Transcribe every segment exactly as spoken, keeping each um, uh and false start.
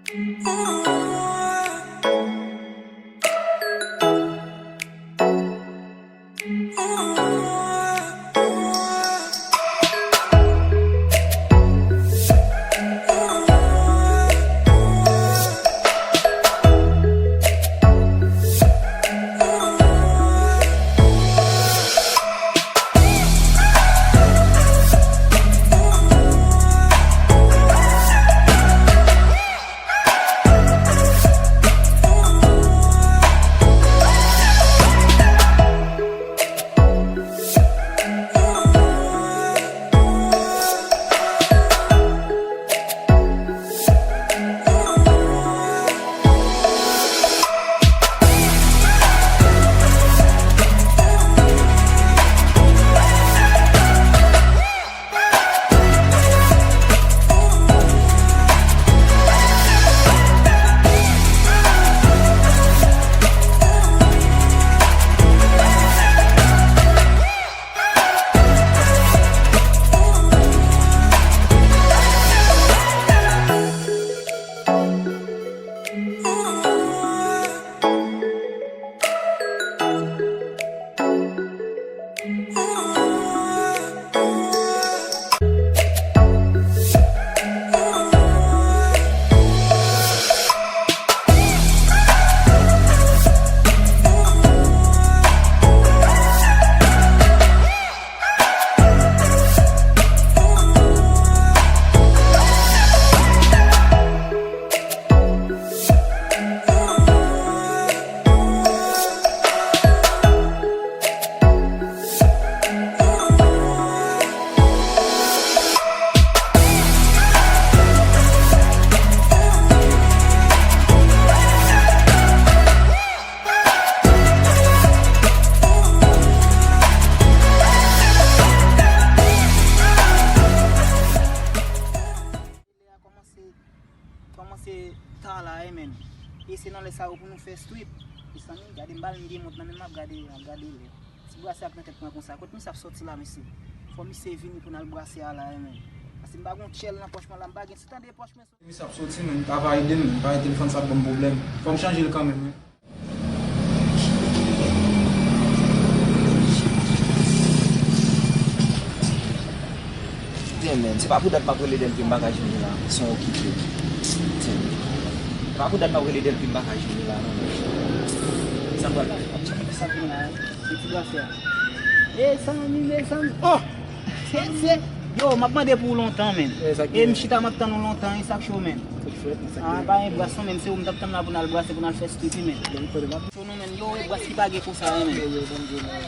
Lè a kòmanse, kòmanse ta la, e men. E se nan lè sa yo pou nou fè strip. Mezanmi, gade m bal, m gen mont nan men m, m ap gade, m ap gade lè. Ti brase ap nan tèt mwen konsa. Kot misye ap sòti la, mesye? Fò misye vini pou n al brase a la, e men. Paske m pa gon tchèl nan pòch mwen la, m pa gen, si w tande pòch mwen. Misye ap sòti, men, pa, pa ede m, pa ede m, telefòn sa ap ban m pwoblèm. Fò m chanje l kanmenm, wi. Damn, man, se pa pou dat m ap rele Delpy m pa ka jwenn li la. Son okipe. Damn. Se pa pou dat m ap rele Delpy m pa ka jwenn li la, non, man. Sa m pral fè? Sa vin la, se ti brase a. Mezanmi, mezanmi. Oh! Se, se, yo, m ap mande pou ou lontan, men. E m chita, m ap tann ou lontan, e sa k cho, men. Sa k fèt, sa k fèt. Ah, pa gen bras non, men, se ou m t ap tann la pou n al brase, pou n al fè strip, men. Cho non, men, yo, e bras ki pa gen konsa, men. Yo, yo, bon, yo, men.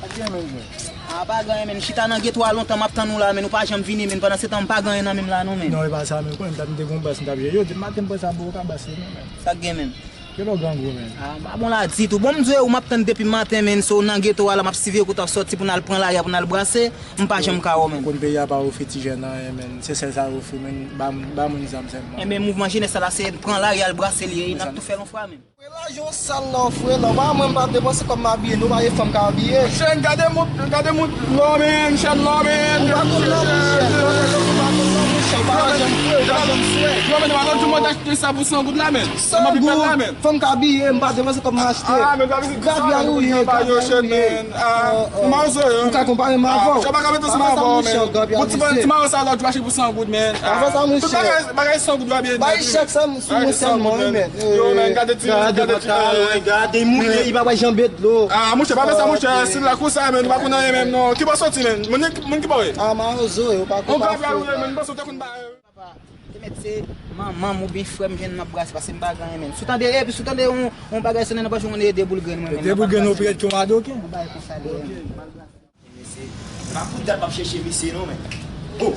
Sa k gen, men, men. Ah, pa gen, men, m chita nan geto a lontan, m ap tann ou la, men, ou pa janm vini, men, pandan se tan, m pa gen anyen nan men m la, non, men. Non, e pa sa, men, konnen m t ap mete gon bras, m t ap jwe. Yo, di maten m pran sa, bro, ou ka base, non, men. Sa k gen, men. Ke lè w grangou, men. Ah, m pa bon la ditou. Bon, m di w, m ap tann depi maten, men, so nan geto a la, m ap siveye kote w ap sòti pou n al pran lari a, pou n al brase, m pa janm ka wè w, men. Ou konn peyi a pa ofri ti jèn anyen, men. Se sèl sa yo ofri, men, ba, ba moun zam sèlman. Enben, mouvman jenès sa la, se pran lari al brase li ye, n ap tou fè l yon fwa, men. Frè, lajan w sal la, frè, la. Ba mwen, m pa depanse kòb m abiye, nou pa gen fanm ka abiye. Chèn, gade moun, gade moun, lò, men, chèn, lò, men. Ou pa konn lò, monchè. Lò, men, ou pa konn lò, monchè. Ou pa janm fre, ou pa janm swè. Lò, men, lòt jou, mwen te achte sa pou san goud la, men. San goud, fanm ka abiye, m pa depanse kòb m achte. Ah, men, gade, gade, gade, gade, chèn, men. Ah, m a ozo, yo. Ou ka konpare m avè w. Ah, ou pa ka mete ansanm avè w, men. Bon, ti, ti mayo sa, lòt jou, achte pou san goud, men. Avè sa, monchè. Tout bagay, bagay san goud, yo, byen. Bay chèk sa, sou mwen sèlman, wi, men. Yo, men, gade ti, gade ti, gade, mouye, li pa bay janbe dlo. Ah, monchè, pa fè sa, monchè. Si l la konsa, men, nou pa konn anyen menm, non. Ki bò soti, men? Moun, moun ki bò ye? Ah, mawozo, yo pa konn pa fè. Men, bò soti konn ba. Papa, te mèt se manman m oubyen frè m jwenn m ap brase, paske m pa gen anyen, men. Si w tande, epi si w tande yon, yon bagay sonnen nan pòch ou, ede boul grenn mwen, men. Ede boul grenn ou pi rèd ke yon adoken. Yon bagay konsa, de. Mesye, se pa pou dat m ap chèche misye non, men. Oh!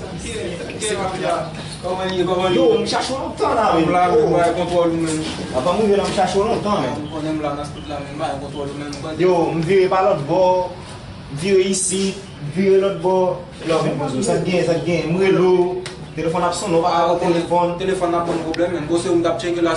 Kòman ye, kòman ye? Yo, m chache w lontan la, men. M la, men, m pa gen kontwòl ou, men. Papa m rive la, m chache w lontan, men. Ou konnen m la nan tout la, men m pa gen kontwòl ou, men. Yo, m vire pa lòt bò, m vire isit, m vire lòt bò. Lè w vin poze w, sa k gen, sa k gen, m rele w, telefòn ap sonnen, w pa ka pran telefòn. Telefòn nan ap ban m pwoblèm, men. Bon, se ou m t ap tcheke la.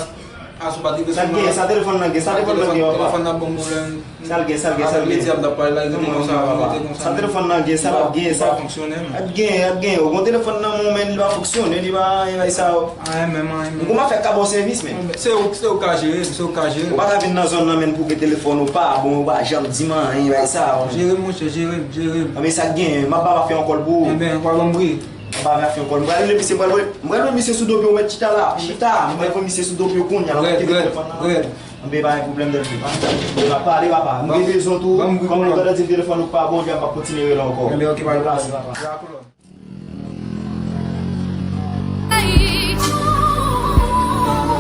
Sa l gen, sa telefòn nan gen, sa telefòn nan gen, papa. Telefòn nan bon pwoblèm. Sa l gen, sa l gen, sa l gen. Apre midi, ap pale la, rete konsa, rete konsa. Sa telefòn nan gen, sa l ap gen, sa. Li pa fonksyone, non. Ap gen, ap gen. Ou gon telefòn nan men w, men li pa fonksyone, li pa anyen, bay sa yo. Anyen menm, anyen menm. M gon m ap fè ka ba w sèvis, men. Se ou, se ou ka jere, se ou ka jere. Ou pa ka vin nan zòn nan, men pou gen telefòn ou pa bon, ou pa janm di m anyen, bay sa yo. Jere m, monchè, jere m, jere m. Anben sa k gen, m ap ba mafya yon kòl pou ou. Enben, ou pa ban m pri. Anba mafya ankò. M pral rele misye, m pral voye, m pral voye misye sou do pye w, mèt chita la. Chita, m pral voye misye sou do pye w kounye a, l ap kite telefòn nan. Anben, pa gen pwoblèm, Dèlfi. N ap pale, papa. M gen bezwen tou. Kòm ou gentan di m telefòn ou pa bon, m ap kontinye rele ankò. Anben, ok, pa gen pwoblèm. Deplase, papa.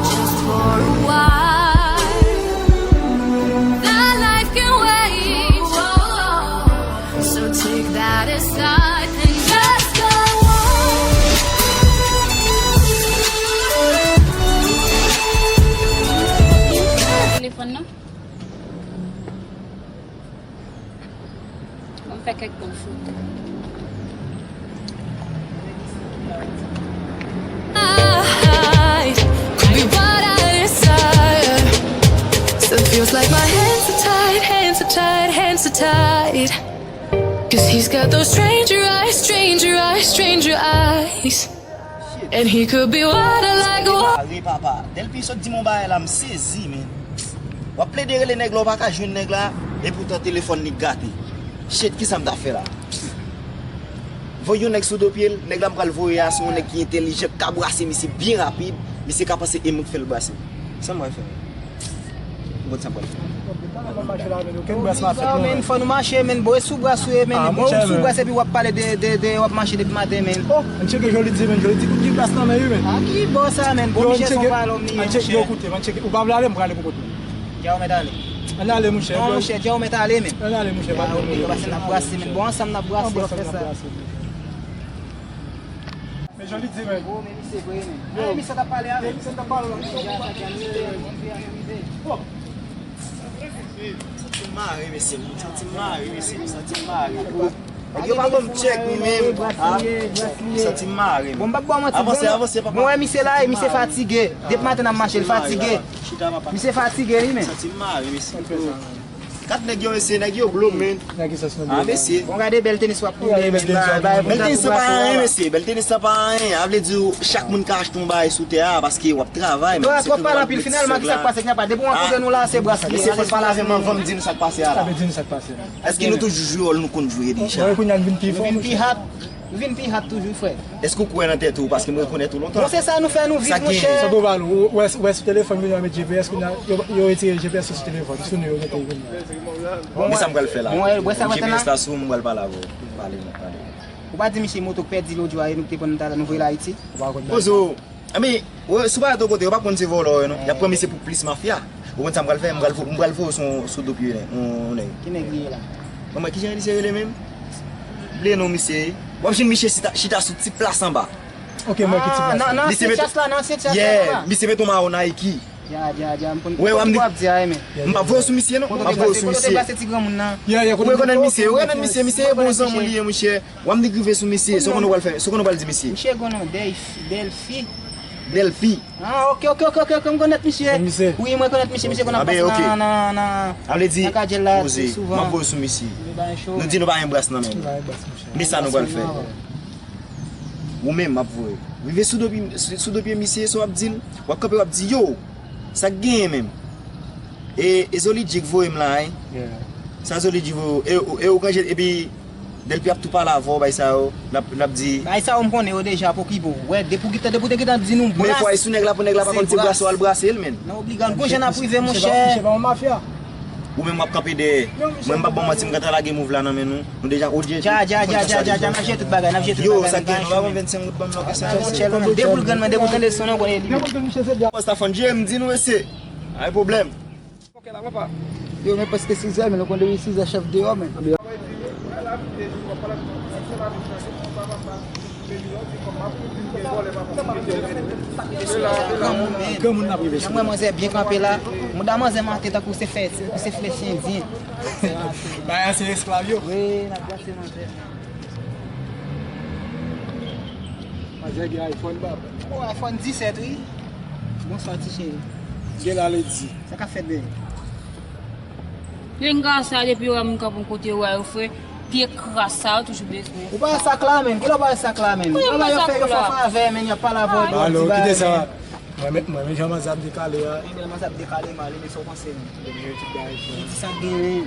Just for a while. That life can wait. Oh, so take that aside and just go on. Telefòn nan? Ban m fè kèk bon foto. I could be what I desire. Still feels like my hands are tied, hands are tied, hands are tied. 'Cause he's got those stranger eyes, stranger eyes, stranger eyes. And he could be what I like. Mare, papa. Dèlfi sot di m yon bagay la, m sezi, men. W ap plede rele nèg la, w pa ka jwenn nèg la, epoutan telefòn li gate. Shit, kisa m ta fè la? Voye yon nèg sou do pye l, nèg la m pral voye a, se yon nèg ki entèlijan, k ka brase misye byen rapid, misye ka panse e mwen k fè l brase. Sa m pral fè? Bon, sa m pral fè. Okenn bras pa fèt, non, men. Fò nou mache, men. Bon, e sou bras ou ye, men. Bon, ou sou bras epi w ap pale de, de, de, w ap mache depi maten, men. Oh, ann tcheke Jolidye, men. Jolidye kout gen bras nan men, wi, men. A ki bò sa, men? Bon, misye se yon palòm li ye, monchè. Yo, koute, ann tcheke. Ou pa vle ale, m prale pou kont mwen. Dja ou mèt ale. Ann ale, monchè. Non, monchè, dja ou mèt ale, men. Ann ale, monchè, pa gen pwoblèm. Paske n ap brase, men. Bon, ansanm n ap brase, w ap fè sa. Men Jolidye, men. Oh, men misye vre, men. Yo. Ah, misye t ap pale avè m. Misye t ap pale avè m. Misye ap pale avè m. Bon. Santi m mare, mesye, m santi m mare, mesye, m santi m mare. Nèg yo pa ban m tchèk, wi, menm. Ah, m santi m mare. Bon, m p ap ba w manti. Avanse, avanse, papa. Bon, wè, misye la, e misye fatige. Depi maten n ap mache, l fatige. Misye fatige, li, men. M santi m mare, mesye. Kat nèg yo, mesye, nèg yo glo, men. Nèg ki sòs nan. Ah, mesye. Bon, gade bèl tenis w ap koule, men. Bèl tenis se pa anyen, mesye. Bèl tenis se pa anyen. A vle di, chak moun ka achte yon bagay sou tè a, paske w ap travay, men. Twòp pale anpil, finalman, kisa k pase, kisa k pase? Depi w rankontre nou la, se bras li ye. Mesye, fò l pale avè m anvan m di nou sa k pase a la. Sa vle di nou sa k pase. Èske nou toujou jwe wòl nou konn jwe deja? Bon, kounye a n vin pi fò, nou vin pi hot. Nou vin pi hot toujou, frè. Èske w kwè nan tèt ou? Paske m rekonèt ou lontan. Bon, se sa nou fè nou viv, monchè. Sa k gen? Sa pou ba nou. Ou wè, ou wè sou telefòn, kounye a yo met G P S, kounye a yo, yo retire G P S sou telefòn. Sou nou yo mete kounye a. Men sa m pral fè la. Bon, wè, wè sa m pral fè la. G P S la sou, m pral pale avè w. Pale, pale. Ou pa di misye moto k pèdi lòt jou a, e nou k te pran l talè, nou voye l Ayiti? Ou pa konn bagay. Poze w. Anben, wè, si w pa ret yon kote, yo p ap konn se vòlò yo, non. Y ap pran misye pou plis mafya. Ou konn sa m pral fè? M pral vo-, m pral voye w sou, sou do pye yon nèg. Ki nèg li ye la? Manman, kijan misye rele menm? Bliye non misye. W ap jwenn misye chita, chita sou ti plas anba. Ok, mwen ki ti plas la. Nan, nan ansyen chas la, nan ansyen chas la, papa. Misye met yon mayo Nike. Ya, ya, ya, m konn ki w ap di a, men. M p ap voye w sou misye, non. M p ap voye w sou misye. Kote w te plase ti granmoun nan? Ou rekonèt misye, ou rekonèt misye, misye e bon zanmi w li ye, monchè. W ap di k rive sou misye, sa w konn ou pral fè, sa w konn ou pral di misye. Misye gon non, Dèlfi, Dèlfi. Dèlfi. Ah, ok, ok, ok, ok, ok, m konèt misye. Konn misye? Wi, mwen konèt misye, misye konn ap pase nan, nan, nan, nan kadyèl la souvan. A vle di, poze, m ap voye w sou misye. Nou di nou pa gen bras nan men nou. Men sa nou pral fè. Ou menm, m ap voye. Rive sou do pye, sou, sou do pye misye, sa w ap di l? W ap kanpe, w ap di, yo, sa k genyen menm? E, e Zoli Djik voye m la, wi. Sa Zoli Djik voye w, e, e ou ranje, epi Dèlpi ap tou pale avè w, bay sa yo, l ap, l ap di. Bay sa yo m konnen yo deja, pokipo. Wè, depi w gentan, depi w te gentan di nou bras. Men fwa e sou nèg la pou nèg la pa konn se brase w al brase l, menn. Nan obliga, nou gon jan n ap rive, monchè. Misye pa yon mafya. Ou menm w ap kanpe dèyè. Mwen m p ap ba w manti, m gentan lage mouv la nan men nou. Nou deja, ou deja. Dja, dja, dja, dja, dja, n ap jere tout bagay, n ap jere tout bagay. Yo, sa k gen, nou pa pran vennsenk goud ban m non, kesyon. Monchè, depi w jwenn mwen, depi w tande son an, konnen li. Bòs Stafan, Jim, di nou mesye. Pa gen pwoblèm. Ok la, papa. Yo, men prèske sizè, men nou konn depi sizè chèf deyò, men. Granmoun, men. Granmoun n ap rive sou. Mwen, manzè byen kanpe la. Mouda manzè maten tankou se fè, se flèch endyen. Bagay a se esklav yo. Wi, n ap brase manzè. Manzè gen iPhone, bab. Oh, iPhone disèt, wi. Bonswa, ti cheri. Gen la lè di. Sa ka fèt dèyè. Pye kras sa, depi yo wè moun kanpe yon kote, yo wè yo fre. Pye kras sa, yo toujou bezwen. Ou pa wè sak la, menm? Kilè ou pa wè sak la, menm? Yo wè yo fè, yo fè favè, menm, y ap pale avè w, di bagay, menm. Mwen menm, mwen menm, jan manzè ap dekale a. Mwen menm, manzè ap dekale mal, men sa w panse, menm? Yo di sa gen, hein?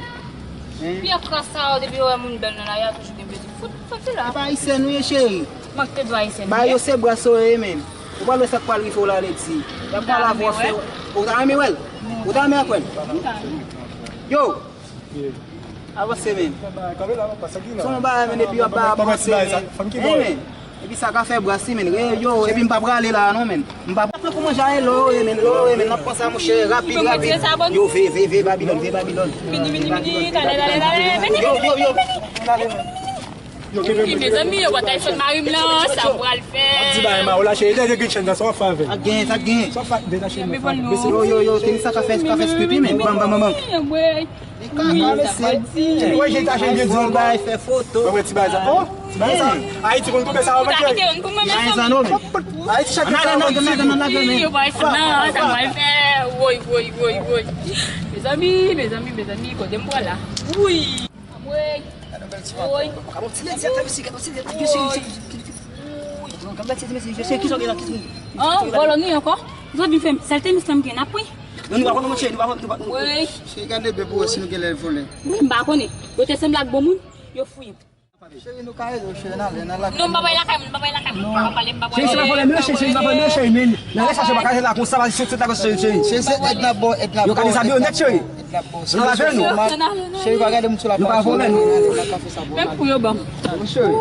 Pye kras sa, yo, depi yo wè moun bèl nan lari a, toujou gen bezwen. Fout, fout, fout la. E pa ayisyen nou ye, cheri. Mank te dwa ayisyen nou ye. Ba yo se bras yo ye, menm. Ou pa wè sa k pral rive w la, lè di. Y ap pale avè w, fè w. Ou ta renmen wè l? Ou ta renmen ap wè l? Yo! Avanse, menm. Se yon bagay, menm, epi y ap ba avanse, menm. Hein, menm. Epi sa ka fè bras li, menm. Yo, epi m pa prale la, non, menm. M pa pran pou manje a, e lò, e, menm, lò, e, menm. N ap panse a mouche, rapid, rapid. Yo, ve, ve, ve, Babilòn, ve, Babilòn. Vini, vini, vini, talè, talè, talè, vini, vini, vini, vini. Yo, kenbe, mezanmi, yo, bò iPhone mari m lan, sa m pral fè. Di bay ma, ou la cheri, dènye gen chèn nan, sa w ap fè avè l? Sa gen, sa gen. Sa w ap fè, dènye chèn nan, sa w ap fè. Yo, yo, yo, tenis sa ka fè, ka fè stripi, men. Bam, bam, bam, bam. Li kaka, mesye. Ou wè, je ta chèn gen di yon bay, fè foto. Ou wè, ti bay sa. Oh, ti bay sa. Ayiti konn koupe sa, ou manje. Bay sa, non, men. Ayiti chak jou sa, ou manje. Yo, bay sa, nan, sa m pral fè. Woy, woy, woy, woy. Mezanmi, mezanmi, mezanmi, kote m pral la? Woy. Woy. Gade yon ti nèg, gade yon ti nèg, gade yon ti nèg, gade yon ti nèg. An, vòlò nou ye ankò? Zòt vin fè m sèl tenis lan m gen, n ap pran. Non, nou pa konn, monchè, nou pa konn, nou pa konn. Woy. Cheri, gade bebe pou wè si nou genlè vòlè. Wi, m pa konnen. Yo te sanble ak bon moun, yo fouye m. Cheri, nou ka ede w, cheri, n ale, n al lakay nou. Non, m pa pral lakay moun, m pa pral lakay moun, m pa pral pale, m pa pral. Cheri, se pa vòlè nou ye, cheri, cheri, se pa vòlè nou ye, cheri, men nèg sa, cheri, pa ka la konsa, pa soti la konsa, cheri, cheri. Cheri, se èd n ap ba w, èd n ap ba w. Yo ka dezabile w nèt, cheri. Èd n ap ba w. Nan lave nou. Cheri, pa gade moun sou la. Yo pa vòlè nou. Menm pou yo ban m. Cheri.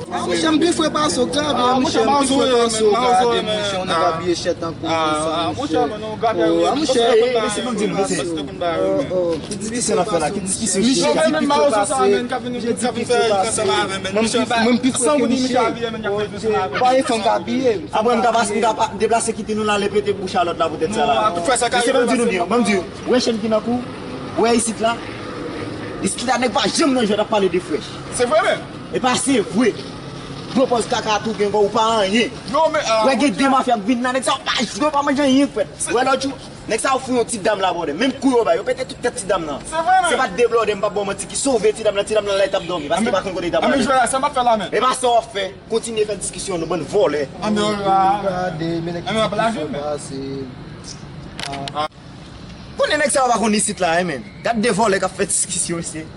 Ah, monchè, m pi fre pase w, grav, ah, monchè, m pi fre pase w, grav, monchè, ou nan gabiye chè tankou sa, monchè. Ah, monchè, men non, gabiye, oh, monchè, mesye, ban m di l, mesye. Oh, oh, ki diskisyon n ap fè la? Ki diskisyon? Misye di pi fre pase, misye di pi fre pase. Mwen, m pi, mwen, m pi fre ke misye. Ou pa gen fanm gabiye. Apre, m ka pase, m ka pa, deplase kite nou, n ale pete bouch a lòt la poutèt sa la. Mesye, ban m di nou byen, ban m di w. Wè chèn ki nan kou, wè isit la. Isit la, nèg pa janm nan jwèt ap pale de frèch. Se vre menm. E pa se vre. Gwo pòz kaka tou gen kò ou pa anyen. Yo, men, ah, wè gen de mafya k vin la, nèg sa yo pa jwe, pa manje anyen frèt. Wè lòt jou, nèg sa yo fou yon ti dam la bòdè. Menm kou yo bay, yo pete tout tèt ti dam nan. Se vre menm. Se pa de blòdè, m p ap ba w manti, ki sove ti dam nan, ti dam nan la li t ap dòmi, paske li pa konn kote li t ap ale. Anben jwè la, sa m ap fè la menm. E pa sa w ap fè, kontinye fè diskisyon nou, bann vòlè. Anben, anben, anben, ap lage menm. Konnen nèg sa yo pa konn isit la, hein, menm. Gad de vòlè k ap fè diskisyon, mesye.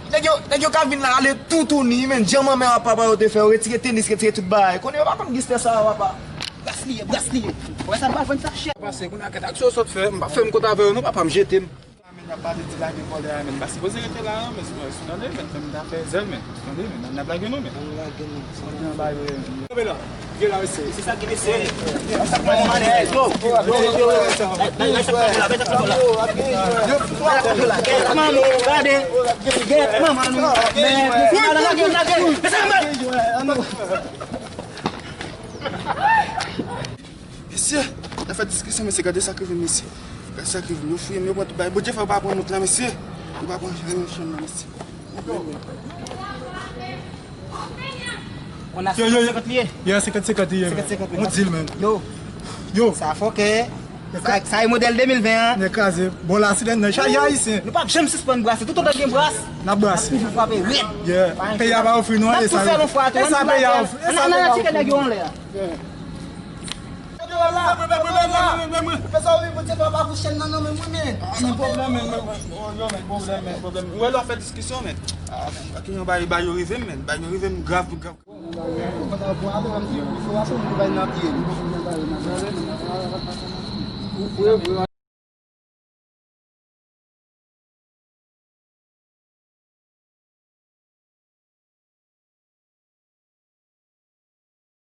Nèg yo, nèg yo ka vin la, ale toutouni, menm. Jan manmè ak papa yo te fè yo, retire tenis, retire tout bagay. Konnen yo pa konn gangstè sa yo, papa. Bras li ye, bras li ye. Wè sa, m pa jwenn sa chè. Pase, kounye a, gad aksyon w sot fè, m pa fè m kont avè yo, non, papa, m jete m. Menm, y ap pale di lage vòlè a, menm. M pa sipoze rete la, non, men, si w tande, menm, fè m ta fè zèl, menm. Tande, men, n ap lage nou, men. N ap lage nou. Kanpe la. Vye la, mesye. Se sa ki mesye. Sa k pase, manèj? Yo, yo, yo, yo. Gèt manman nou, gade. Gèt manman nou. Lage, lage, lage. Mesye, n ap fè diskisyon, mesye, gade sa k rive m, mesye. Gade sa k rive m, yo fouye m, yo pran tout bagay. Bondye fè yo pa pran nou la, mesye. Yo pa pran yon chenn nan, mesye. Yo, yo, yo. Senkant senkant li ye? Yeah, senkant senkant li ye, man. Senkant senkant li. On deal, man. Yo. Yo. Sa fòkè. Sa, sa e modèl de mil ven an. Nèg kraze. Bon, la, se nèg chaje ayisyen. Nou p ap janm sispann brase. Toutotan gen bras, n ap brase. N ap toujou frape rèd. Yeah. Peyi a pa ofri nou anyen. N ap tou fè yon fwa tou. E sa peyi a ofri? Ann, ann, ann tcheke nèg yo anlè a. Fè sa w vle, Bondye pa pou chèn nan nan men mwen, men. Men pwoblèm, men, men, men, pwoblèm, men, pwoblèm. Ou wè lè w ap fè diskisyon, men. Ah, men, pa gen yon bagay, bagay yo rive m, men. Bagay yo rive m grav, grav.